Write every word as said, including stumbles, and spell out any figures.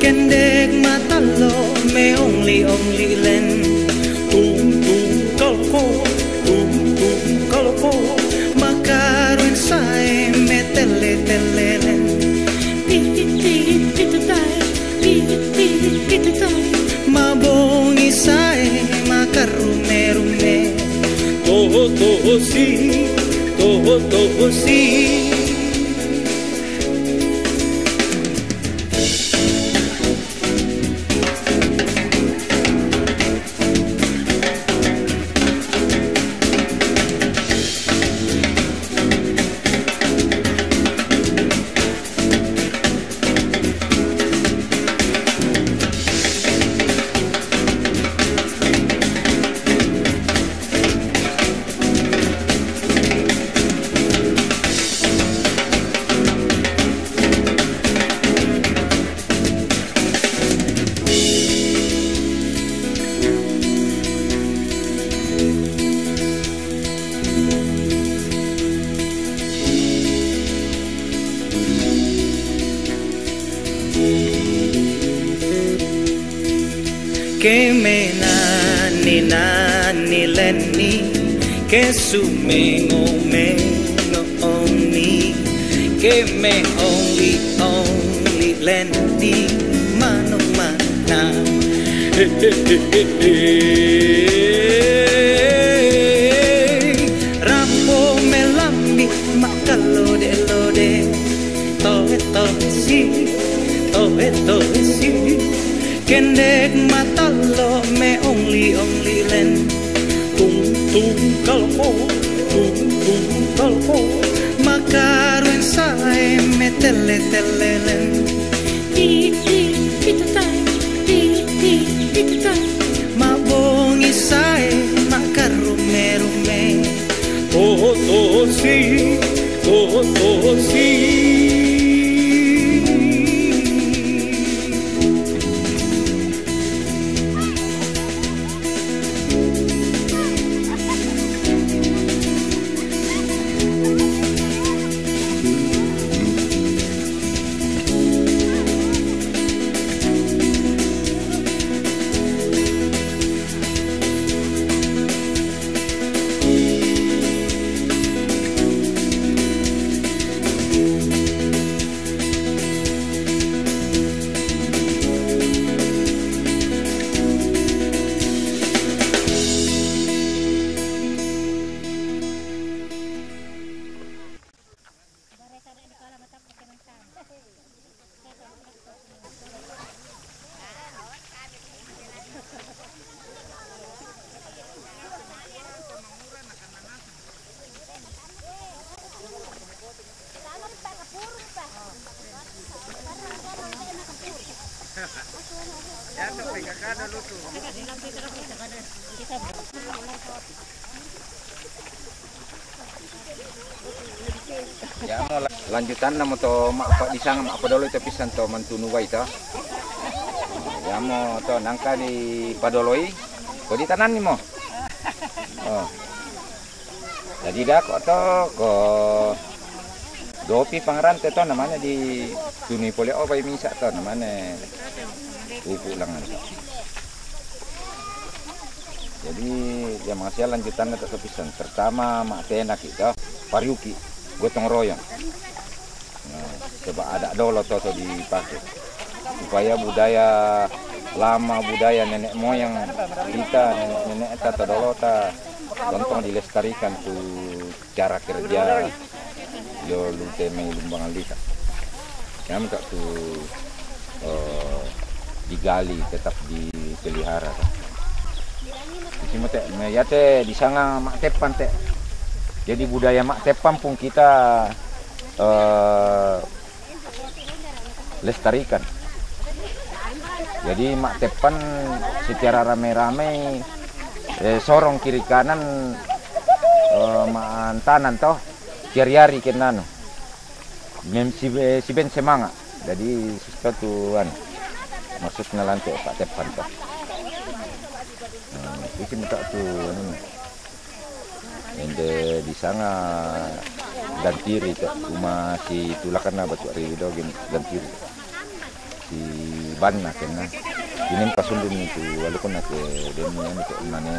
Kendek matalo me only only len. Tum tum kolko, tum tum kolko, makaruen sai me tele tele len. Pi pi pi tutai, pi pi pi tutai, mabongi sai makarume rume. Toho toho si, toho toho si. Ke me nani nani leni, ke sumengo mengo oni, ke me only only leni, mano mana. Rambo me lambi makalode lode, toe toe si, toe toe si. Kendek matalo me only only len. Tung tung kalko, tung tung kalko, makaruen sai me tele tele len. Pi pi pi tutai, pi pi pi tutai, mabongi sai makarume rume. Toho toho si, toho toho si. Ya mo la-, lanjutanna mo to ma-, apa disanga ma-, apa dolo ito pisan to mantunu wai to. Ya mo to nangka di padoloi, ko ditananni mo. Oh. Jadi dako to ko dopi pangarante to namanya di tunui pole obai misa to namanya upu langan to. Jadi ya mangsia lanjutanna to pisan. Pertama ma tenaki to, pariuki, gotong royong. Nah, coba ada dolo to, to dipakai supaya budaya lama, budaya nenek moyang kita, nenek-nenek ta, to dolo ta, tontong dilestarikan tu cara kerja yo lute mai lumbangan lika. Yang tak tu eh, digali, tetap dipelihara. Isi mo te, me yate disanga ma teppan te. Jadi budaya ma teppan pun kita eh, lestarikan. Jadi ma teppan secara ramai-ramai eh, sorong kiri kanan eh, ma antanan to, kiari-ari kenanu. Mem si, eh, si ben semanga. Jadi sesuatu anu. Maksudna lante pa teppan to. Hmm, isi mo ta tu anu. Ende disanga dantiri to, uma si tulakanna batu ari dogen dantiri. Ban na kena. Ini pasulun itu, walaupun na ke demi yang itu, nane.